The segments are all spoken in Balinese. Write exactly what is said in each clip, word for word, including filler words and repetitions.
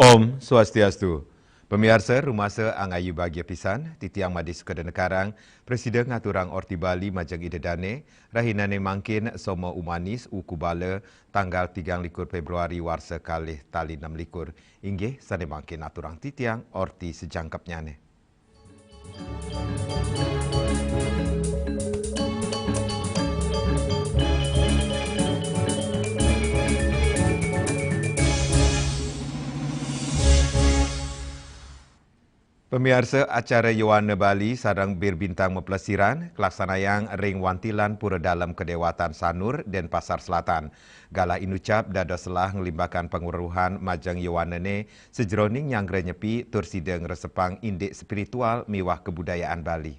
Om Swastiastu. Pamiarsa, rumasa angayu bagia pisan, titiang Made Sukadana Karang, prasida ngaturang orti Bali majeng Ida Dane, rahinane mangkin Soma Umanis, Wuku Bala, tanggal tigang likur Februari warsa kalih tali nem likur. Inggih, sane mangkin aturang titiang orti sajangkepnyane. Pamiarsa, acara Yowana Bali sareng Bir Bintang maplesiran kalaksanayang ring Wantilan Pura Dalem Kadewatan Sanur, Denpasar Selatan. Galah inucap dados selah nglimbakang pangweruhan majeng yowanane sajeroning nyanggra nyepi tur sida ngresepang indik spiritual miwah kabudayaan Bali.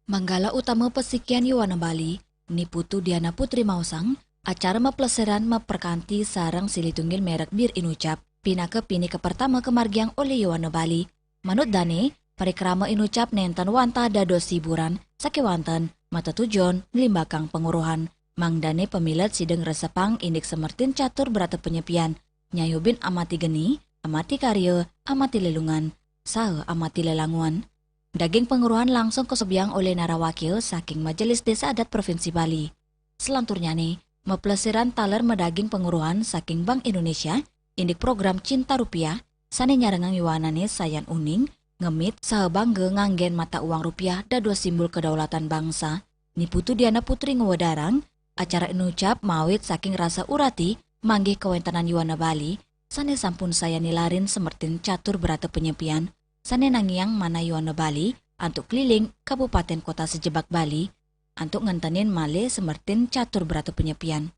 Manggala utama pasikian Yowana Bali, Ni Putu Diana Putri maosang, acara maplesiran maperkanti sareng silih tunggil merek Bir Inucap, pinaka pinih kapertama kamargiang olih Yowana Bali. Manut dane, parikrama inucap nenten wantah dados hiburan, sakewanten matetujon nglimbakang pangweruhan. Mangdane pamilet sida ngresepang indik semertin catur brata panyepian, nyayubin amati geni, amati karya, amati lelungan, saha amati lelanguan. Daging pangweruhan langsung kasobiang olih narawakya saking Majelis Desa Adat Provinsi Bali. Selanturnyane, maplesiran taler madaging pangweruhan saking Bank Indonesia, indik program Cinta Rupiah, sane nyarengang yowanane sayan uning, ngemit, saha bangga nganggen mata uang rupiah dados simbol kedaulatan bangsa. Ni Putu Diana Putri ngwedarang, acara inucap mawit saking rasa urati manggih kawentenan Yowana Bali, sane sampun sayan nilarin semertin catur brata panyepian, sane nangiang manah Yowana Bali antuk keliling kabupaten kota sajebag Bali, antuk ngentenin malih semertin catur brata panyepian.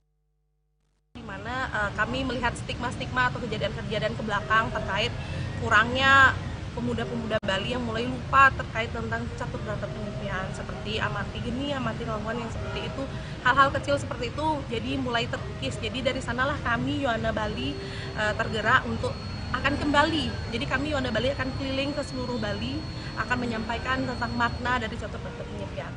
Di mana, eh, kami melihat stigma-stigma atau kejadian-kejadian ke belakang terkait kurangnya pemuda-pemuda Bali yang mulai lupa terkait tentang catur brata penyepian, seperti amati geni, amati lelungan yang seperti itu, hal-hal kecil seperti itu jadi mulai terkikis. Jadi dari sanalah kami Yowana Bali, eh, tergerak untuk akan kembali. Jadi kami Yowana Bali akan keliling ke seluruh Bali, akan menyampaikan tentang makna dari catur brata penyepian.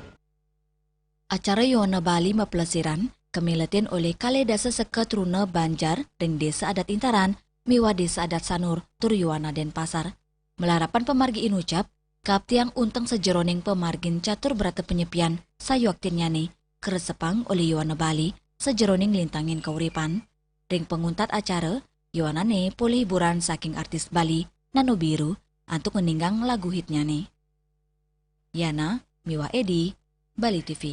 Acara Yowana Bali maplesiran kamiletin olih kalih dasa seka truna banjar ring Desa Adat Intaran miwah Desa Adat Sanur tur Yowana Denpasar. Malarapan pamargi inucap, kaaptiang unteng sajeroning pamargin catur brata panyepian sayuaktinnyane karesepang olih Yowana Bali sajeroning lintangin kauripan. Ring panguntat acara, yowanane polih hiburan saking artis Bali, Nano Biru, antuk ngeninggang lagu hitnyane. Yana miwah Edi, Bali T V.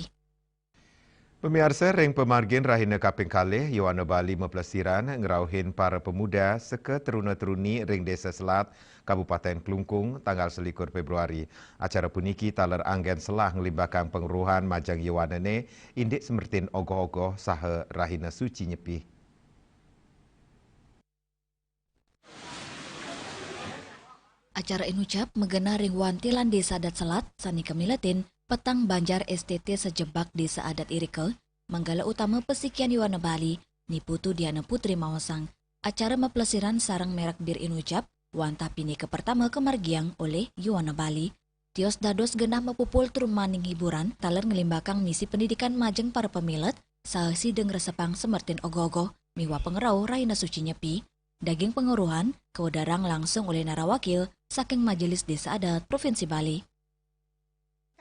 Pamiarsa, ring pamargin rahina kaping kalih, Yowana Bali maplesiran ngrauhin para pemuda seka truna-truni ring Desa Selat, Kabupaten Klungkung, tanggal selikur Februari. Acara puniki taler anggen selah nglimbakang pangweruhan majeng yowanane indik semertin ogoh-ogoh saha rahina suci nyepi. Acara inucap magenah ring Wantilan Desa Adat Selat sane kamiletin petang banjar S T T sajebag desa adat irika, manggala utama pasikian Yowana Bali, Ni Putu Diana Putri maosang, acara maplesiran sareng merek Bir Inucap wantah pinih kapertama kamargiang olih Yowana Bali. Tios dados genah mapupul trumaning hiburan taler nglimbakang misi pendidikan majeng para pamilet, saha sida ngresepang semertin ogoh-ogoh miwah pangrauh rahina suci nyepi. Daging pangweruhan kawedarang langsung olih narawakya saking Majelis Desa Adat Provinsi Bali.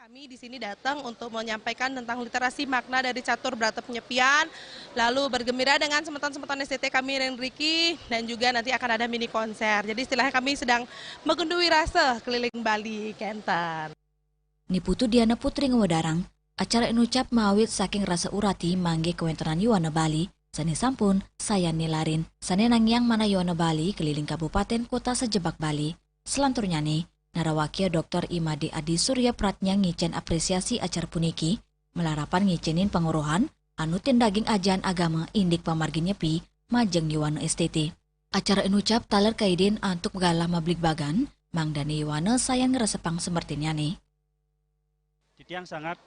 Kami di sini datang untuk menyampaikan tentang literasi makna dari catur brata penyepian, lalu bergembira dengan semeton-semeton S T T kami ring riki, dan juga nanti akan ada mini konser. Jadi istilahnya kami sedang magenduwi rasa keliling Bali, kenten. Ni Putu Diana Putri ngwedarang, acara inucap mawit saking rasa urati manggih kawentenan Yowana Bali, sane sampun sayan nilarin, sane nangiang manah Yowana Bali keliling kabupaten kota sajebag Bali. Selanturnyane, narawakya Doktor I Made Adi Surya Pratnya ngicen apresiasi acara puniki, malarapan ngicenin pangweruhan, anutin daging ajahan agama indik pamargin nyepi majeng Yowana S T T. Acara inucap taler kaidin antuk galah mabligbagan, mangdane Yowana sayan ngresepang semertinnyane. Titiang sangat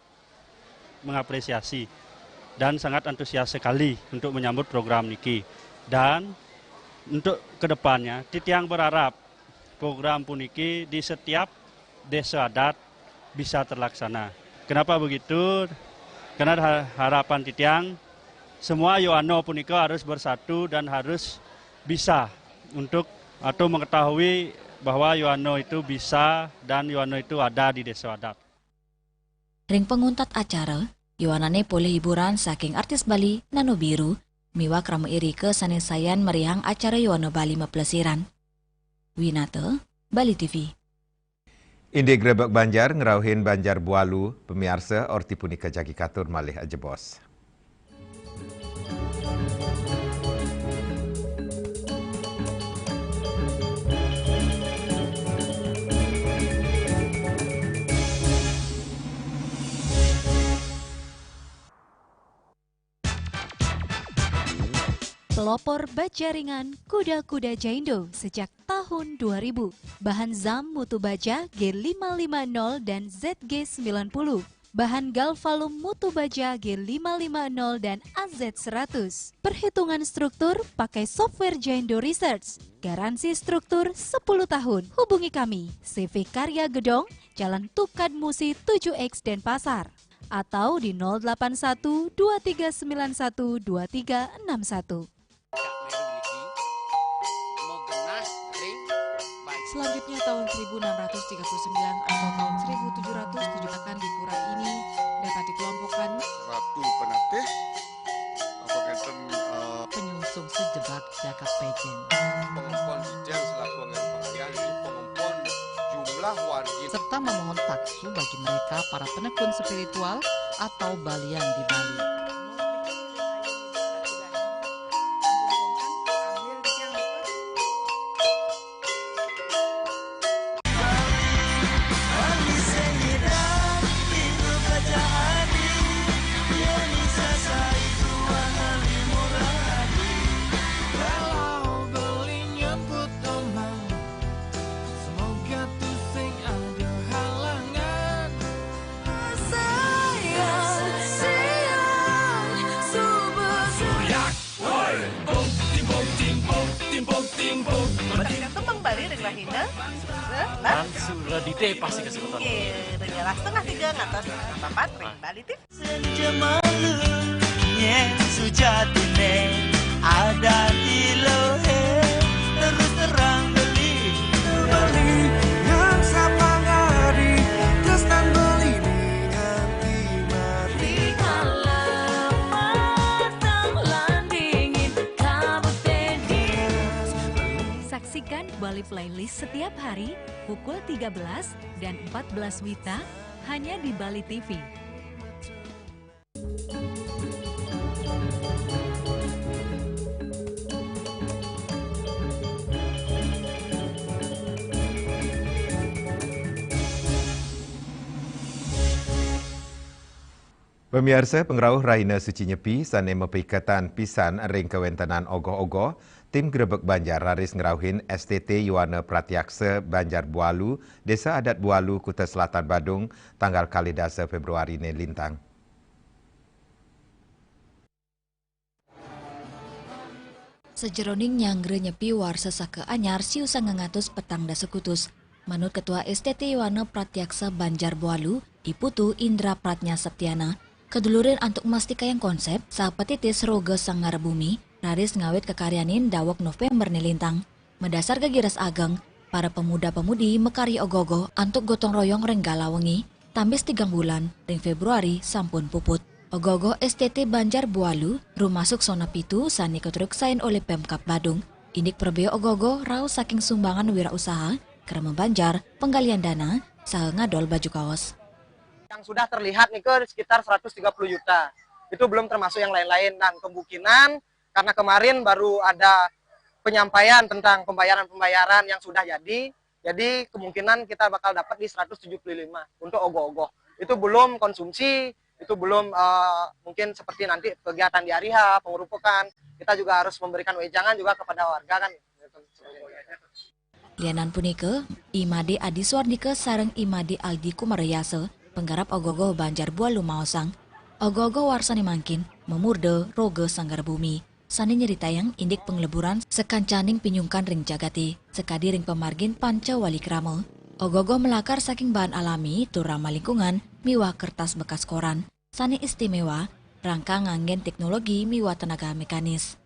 mengapresiasi dan sangat antusias sekali untuk menyambut program niki. Dan untuk kedepannya, titiang berharap program puniki di setiap desa adat bisa terlaksana. Kenapa begitu? Karena ha-, harapan titiang Semua Yoano punika harus bersatu dan harus bisa untuk atau mengetahui bahwa Yoano itu bisa dan Yoano itu ada di desa adat. Ring panguntat acara, Yoanane polih hiburan saking artis Bali Nano Biru miwah krama irika sane sayan merihang acara Yoana Bali maplesiran. Winata, Bali T V. Indik Grebek Banjar ngrauhin Banjar Bualu, pamiarsa, orti punika jagi katur malih ajebos. Pelopor baja ringan kuda-kuda Jaindo sejak tahun dua ribu. Bahan zam mutu baja G lima lima nol dan Z G sembilan puluh. Bahan galvalum mutu baja G lima lima nol dan A Z seratus. Perhitungan struktur pakai software Jaindo Research. Garansi struktur sepuluh tahun. Hubungi kami, C V Karya Gedong, Jalan Tukad Musi tujuh X Denpasar. Atau di nol delapan satu dua tiga sembilan satu dua tiga enam satu. Selanjutnya, tahun seribu enam ratus tiga puluh sembilan atau tahun seribu tujuh ratus tujuh akan di pura ini dapat dikelompokkan: Ratu Penatih, apa ngenten, eh, penyungsung sejebak jagat Pejen, pengempon Dijang selaku anggaran pakaian, pengempon jumlah wargi, serta memohon paksu bagi mereka para penekun spiritual atau balian di Bali. Bali ring rahina. Lan suradite pasti kesebutan. Nggih, ring setengah tiga ngantos papat ring Bali T V. Saksikan Bali Playlist setiap hari pukul tiga belas dan empat belas WITA hanya di Bali T V. Pamiarsa, pangrauh Rahina Suci Nyepi sane mapaiketan pisan ring kawentenan ogoh-ogoh, tim Grebek Banjar raris ngrauhin S T T Yowana Pratyaksa Banjar Bualu, Desa Adat Bualu, Kuta Selatan Badung, tanggal kalih dasa Februari ne lintang. Sajeroning nyanggra nyepi warsa saka anyar siu sangang atus petang dasa kutus, manut Ketua S T T Yowana Pratyaksa Banjar Bualu, I Putu Indra Pratnya Septiana, kadulurin antuk mastikayang konsep saha patitis Roga Sangara Bumi, raris ngawit kakaryanin daweg November ne lintang. Madasar gegiras ageng, para pemuda-pemudi makarya ogoh-ogoh antuk gotong royong ring galah wengi, tambis tigang bulan, ring Februari sampun puput. Ogoh-ogoh S T T Banjar Bualu, rumasuk sona pitu sane katuruksain olih Pemkab Badung. Indik prabea ogoh-ogoh rauh saking sumbangan wirausaha, krama banjar, penggalian dana, saha ngadol baju kaos. Yang sudah terlihat nika sekitar seratus tiga puluh juta. Itu belum termasuk yang lain-lain. Dan kemungkinan karena kemarin baru ada penyampaian tentang pembayaran-pembayaran yang sudah jadi, jadi kemungkinan kita bakal dapat di seratus tujuh puluh lima untuk ogoh-ogoh. Itu belum konsumsi, itu belum uh, mungkin seperti nanti kegiatan di hari H, pengerupukan. Kita juga harus memberikan wejangan juga kepada warga kan. Lianan punika, I Made Adi Swardika sareng I Made Aldi Kumarayasa, penggarap ogoh-ogoh Banjar Bualu maosang, ogoh-ogoh warsane mangkin mamurda Roga Sanggar Bumi, sane nyritayang indik pangleburan sakancaning pinyungkan ring jagate, sakadi ring pamargin Panca Wali Krama. Ogoh-ogoh malakar saking bahan alami tur ramah lingkungan miwah kertas bekas koran. Sane istimewa, rangka nganggen teknologi miwah tenaga mekanis.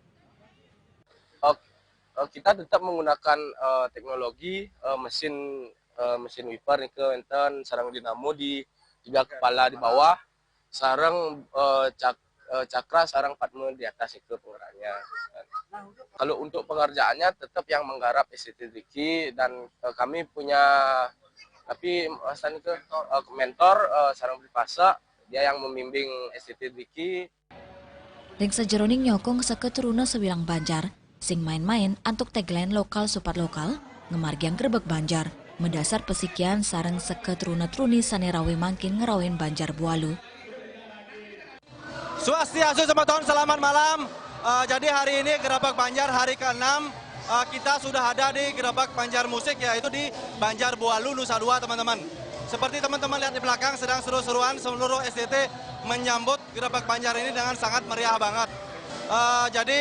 Oh, eh, kita tetap menggunakan eh, teknologi eh, mesin eh, mesin wiper nih ke enten sarang dinamo di tiga kepala di bawah, sarang eh, cak- eh, cakra sarang padma di atas itu penggeraknya. Kalau untuk pengerjaannya tetap yang menggarap S T T Diki dan eh, kami punya tapi asan ke eh, mentor eh, sarang privasa, dia yang membimbing S T T Diki. Ring sajeroning nyokong seka truna sabilang Banjar, sing main-main antuk tagline lokal supat lokal, ngamargiang grebeg Banjar, madasar pasikian sareng seka truna truni sane rawe mangkin ngrawein Banjar Bualu. Swastiastu semeton, selamat malam. Eh, jadi hari ini Grebeg Banjar hari keenam, eh, kita sudah ada di Grebeg Banjar Musik, yaitu di Banjar Bualu, Nusa Dua, teman-teman. Seperti teman-teman lihat di belakang, sedang seru-seruan seluruh S T T menyambut Grebeg Banjar ini dengan sangat meriah banget. Eh, jadi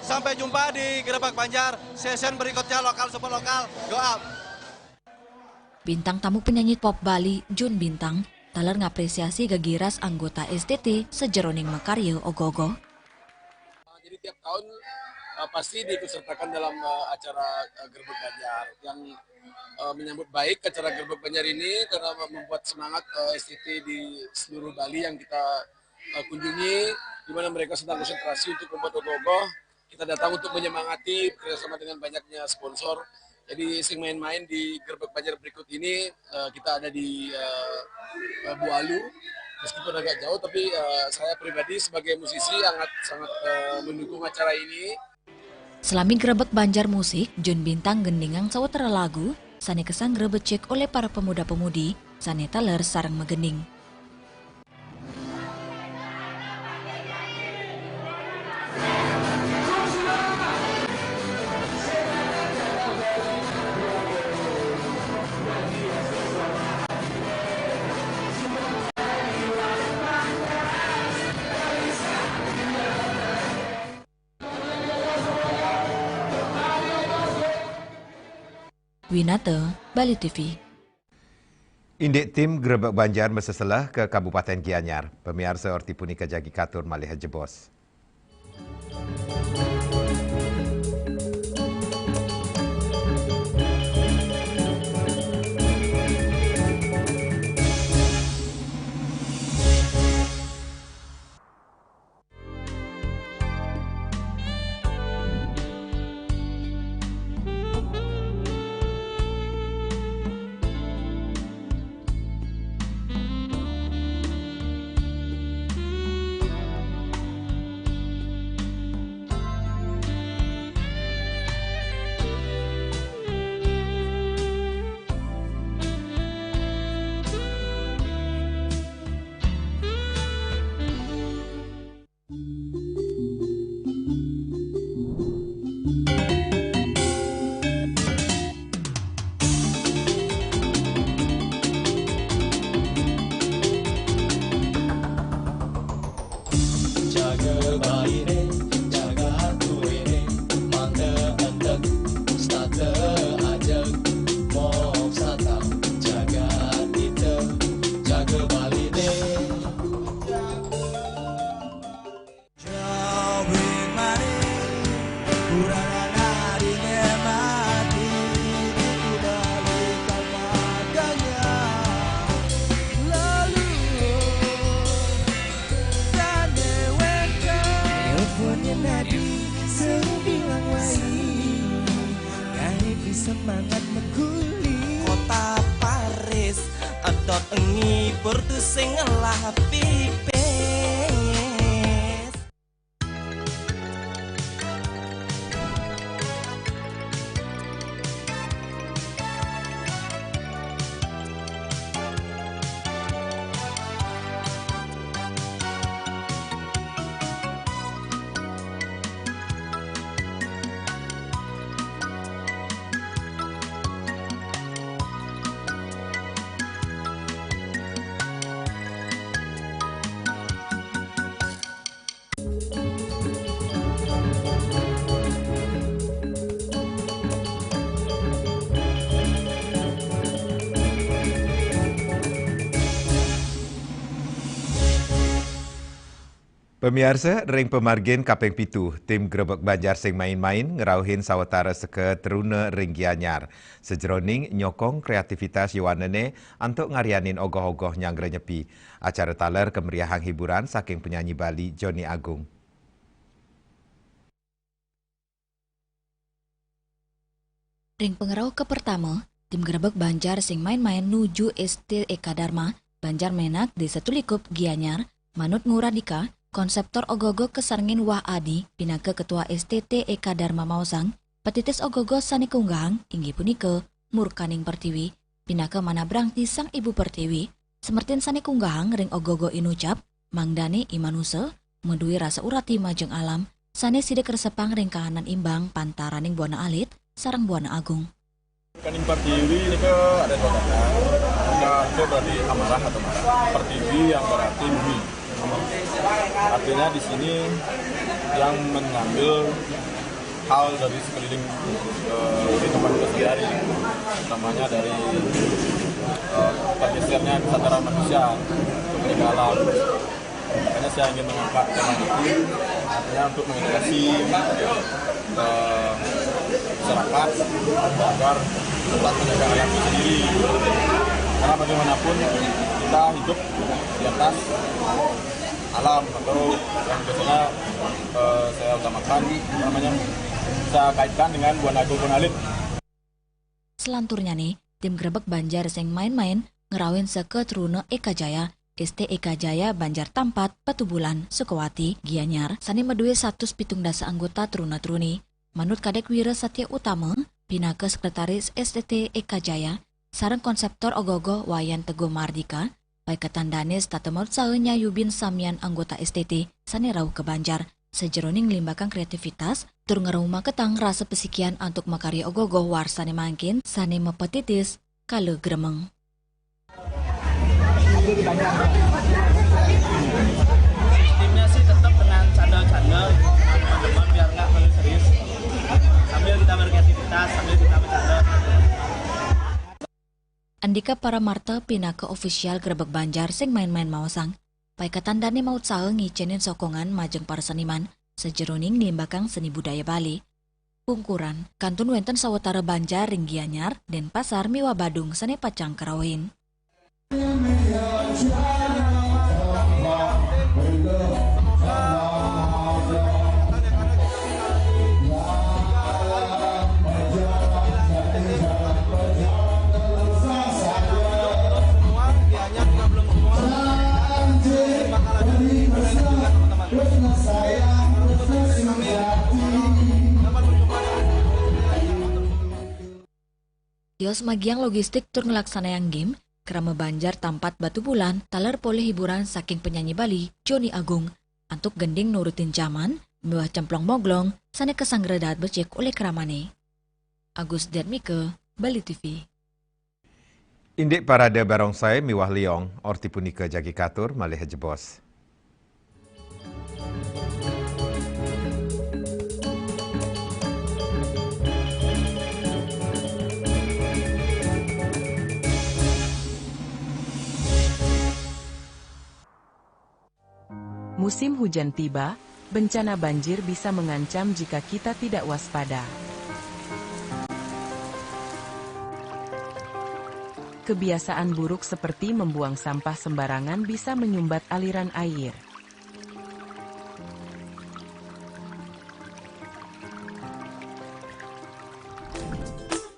sampai jumpa di Grebeg Banjar session berikutnya, lokal support lokal. Go up. Bintang tamu penyanyi pop Bali, Jun Bintang, taler ngapresiasi gagiras anggota S T T sajeroning makarya ogoh-ogoh. Jadi tiap tahun uh, pasti diikutsertakan dalam uh, acara uh, Grebeg Banjar yang uh, menyambut baik acara Grebeg Banjar ini karena membuat semangat uh, S T T di seluruh Bali yang kita uh, kunjungi, di mana mereka sedang konsentrasi untuk membuat ogoh-ogoh. Kita datang untuk menyemangati bekerjasama dengan banyaknya sponsor. Jadi sing main-main di Grebeg Banjar berikut ini uh, kita ada di uh, uh, Bualu. Meskipun agak jauh, tapi uh, saya pribadi sebagai musisi sangat sangat uh, mendukung acara ini. Salami Grebeg Banjar Musik, Jun Bintang ngendingang sawatara lagu sane kasangra becik olih para pemuda-pemudi sane taler sareng magending. Winata, Bali T V. Indik tim Grebeg Banjar maseselah ka Kabupaten Gianyar. Pamiarsa, orti punika jagi katur malih jebos. Semangat meguli kota Paris, edot ngibur tu sing ngelah pipis. Pamiarsa, ring pamargin kaping pitu, tim Grebeg Banjar sing main-main ngrauhin sawatara seka truna ring Gianyar, sajeroning nyokong kreativitas yuanane antuk ngaryanin ogoh-ogoh nyanggra nyepi. Acara taler kameriahang hiburan saking penyanyi Bali Joni Agung. Ring pangrauh kapertama, tim Grebeg Banjar sing main-main nuju S T Eka Dharma, Banjar Menak, Desa Tulikup, Gianyar, manut Ngurah Dika, konseptor ogoh-ogoh kasarengin Wah Adi, pinaka Ketua S T T Eka Dharma maosang, patitis ogoh-ogoh sane kaunggahang inggih punika Murkaning Pertiwi, pinaka manah brangti Sang Ibu Pertiwi, semertin sane kaunggahang ring ogoh-ogoh inucap, mangdane i manusa, madue rasa urati majeng alam, sane sida kresepang ring kahanan imbang pantaraning buana alit sareng buana agung. Kaning Pertiwi nika ada dua kata. Nika itu berarti amarah atau marah. Pertiwi yang berarti bumi. Artinya di sini yang mengambil hal dari sekeliling, eh, kehidupan kita sehari-hari, utamanya dari, eh, tergesernya kesadaran manusia untuk menjaga alam. Makanya saya ingin mengangkat tema itu, artinya untuk mengedukasi, eh, masyarakat agar tetap menjaga alam itu sendiri. Karena bagaimanapun kita hidup di atas alam atau yang biasanya, eh, saya utamakan, namanya saya kaitkan dengan buana agung buana alit. Selanturnyane, tim Grebeg Banjar sing main-main ngrauhin seka truna Eka Jaya, S T Eka Jaya Banjar Tampat, Batubulan, Sukawati, Gianyar, sane madue satus pitung dasa anggota truna-truni. Manut Kadek Wira Satya Utama, pinaka Sekretaris S T T Eka Jaya, sareng konseptor ogoh-ogoh Wayan Teguh Mardika, paiketan dane setata mautsaha nyayubin samian anggota S T T sane rauh ka Banjar, sajeroning nglimbakang kreativitas, tur ngrumaketang rasa pasikian antuk makarya ogoh-ogoh warsane mangkin sane mapatitis kala gremeng. Timnya sih tetap dengan canda-canda, teman-teman, biar nggak terlalu serius. Sambil kita berkreativitas, sambil kita bercanda. Andika Paramarta pinaka ofisial Grebeg Banjar sing main-main maosang, paiketan dane mautsaha ngicenin sokongan majeng para seniman sajeroning nglimbakang seni budaya Bali. Pungkuran, kantun wenten sawatara Banjar ring Gianyar, Denpasar miwah Badung sane pacang karauhin. Kios magiang logistik tur nglaksanayang game, krama Banjar Tampat Batubulan, taler polih hiburan saking penyanyi Bali, Joni Agung, antuk gending nurutin jaman, miwah cemplong moglong, sane kasanggra dahat becik olih kramane. Agus Diatmika, Bali T V. Indik parade barongsai miwah liong, orti punika jagi katur malih jebos. Musim hujan tiba, bencana banjir bisa mengancam jika kita tidak waspada. Kebiasaan buruk seperti membuang sampah sembarangan bisa menyumbat aliran air.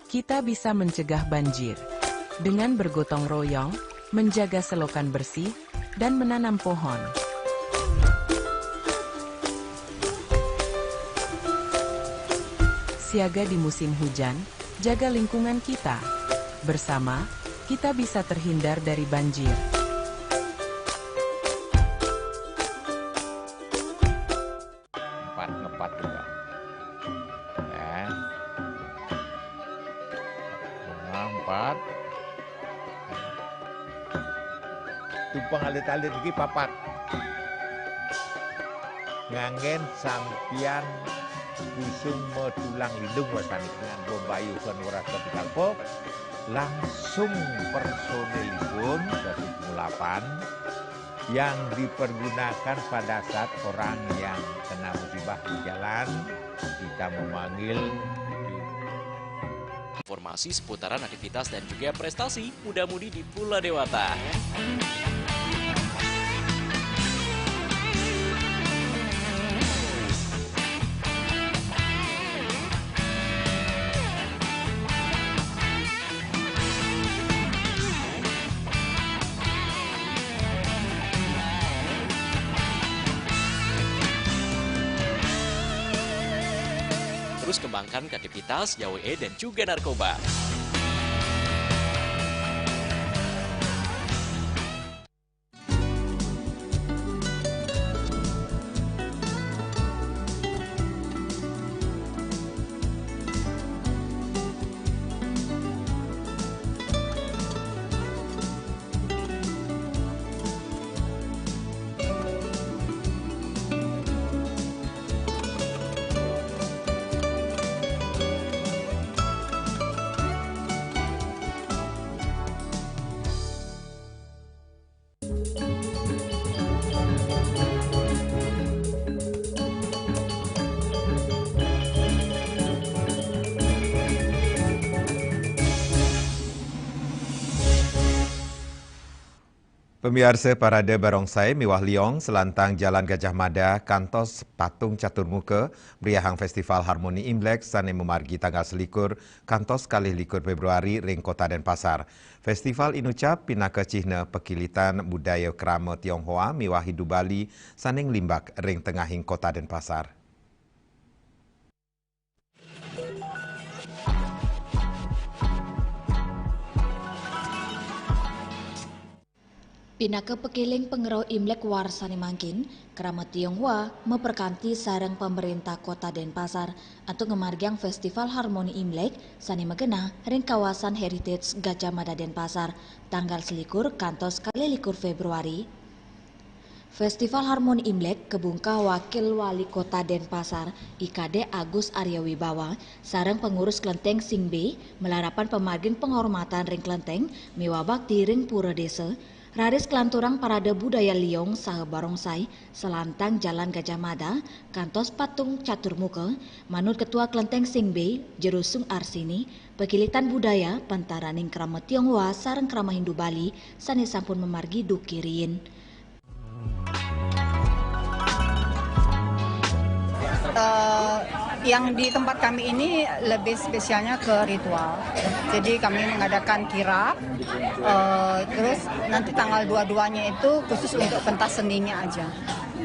Kita bisa mencegah banjir dengan bergotong royong, menjaga selokan bersih, dan menanam pohon. Siaga di musim hujan, jaga lingkungan kita. Bersama, kita bisa terhindar dari banjir. Empat, ngepat juga. Ya. Bunga empat. Tumpeng alit-alit iki papat. Nganggen sampiyan busung metulang lindung wasani dengan bombayu kan ora tepikalpo. Langsung personilipun dari pengulapan yang dipergunakan pada saat orang yang kena musibah di jalan, kita memanggil. Informasi seputaran aktivitas dan juga prestasi muda-mudi di Pula Dewata. Terus kembangkan kreativitas, jauhi dan juga narkoba. Pamiarsa, parade barongsai miwah liong salantang Jalan Gajah Mada kantos Patung Catur Muka meriahang Festival Harmoni Imlek sane mamargi tanggal selikur kantos kalih likur Februari ring Kota Denpasar. Festival inucap pinaka cihna pakilitan budaya krama Tionghoa miwah Hindu Bali sane nglimbak ring tengahing Kota Denpasar. Pinaka pakeling pangrauh Imlek warsa sane mangkin, krama Tionghoa maprakanti sareng Pamarentah Kota Denpasar antuk ngamargiang Festival Harmoni Imlek sane magenah ring kawasan Heritage Gajah Mada Denpasar, tanggal selikur kantos kalih likur Februari. Festival Harmoni Imlek kabungkah Wakil Wali Kota Denpasar, I K D Agus Arya Wibawa, sareng pangurus Klenteng Sing Bey, malarapan pamargin panghormatan ring klenteng miwah bakti ring pura desa, raris kalanturang parade budaya liong saha barongsai salantang Jalan Gajah Mada kantos Patung Catur Muka, manut Ketua Klenteng Sing Bey, Jero Sung Arsini, pakilitan budaya pantaraning krama Tionghoa sareng krama Hindu Bali sane sampun mamargi duke riin. Eh, yang di tempat kami ini lebih spesialnya ke ritual. Jadi kami mengadakan kirap, eh, terus nanti tanggal dua duanya itu khusus untuk pentas seninya aja.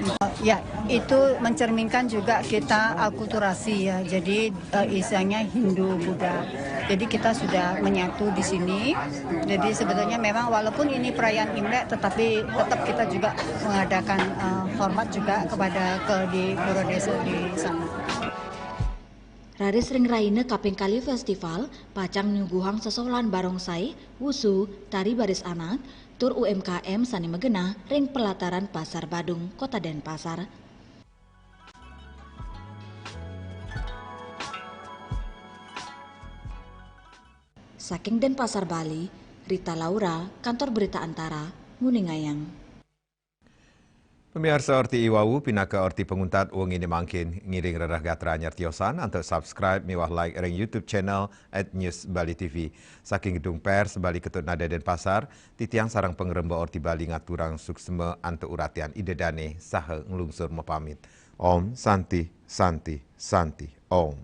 Eh, ya, itu mencerminkan juga kita akulturasi ya. Jadi, eh, istilahnya Hindu Buddha. Jadi kita sudah menyatu di sini. Jadi sebetulnya memang walaupun ini perayaan Imlek, tetapi tetap kita juga mengadakan, eh, hormat juga kepada ke di pura desa di sana. Raris ring rahina kaping kalih festival, pacang nyuguhang sesolan barongsai, wusu, tari baris anak, tur U M K M sane magenah ring pelataran Pasar Badung, Kota Denpasar. Saking Denpasar, Bali, Rita Laura, Kantor Berita Antara, nguningayang. Pamiarsa, orti iwau pinaka orti panguntat wengine mangkin. Ngiring rereh gatra anyar tiosan antuk subscribe miwah like ring YouTube channel at News Bali T V. Saking Gedung Pers Bali Ketut Nada Denpasar, titiang sareng pangremba Orti Bali ngaturang suksma antuk uratian Ida Dane saha nglungsur mapamit. Om Santi, Santi, Santi, Om.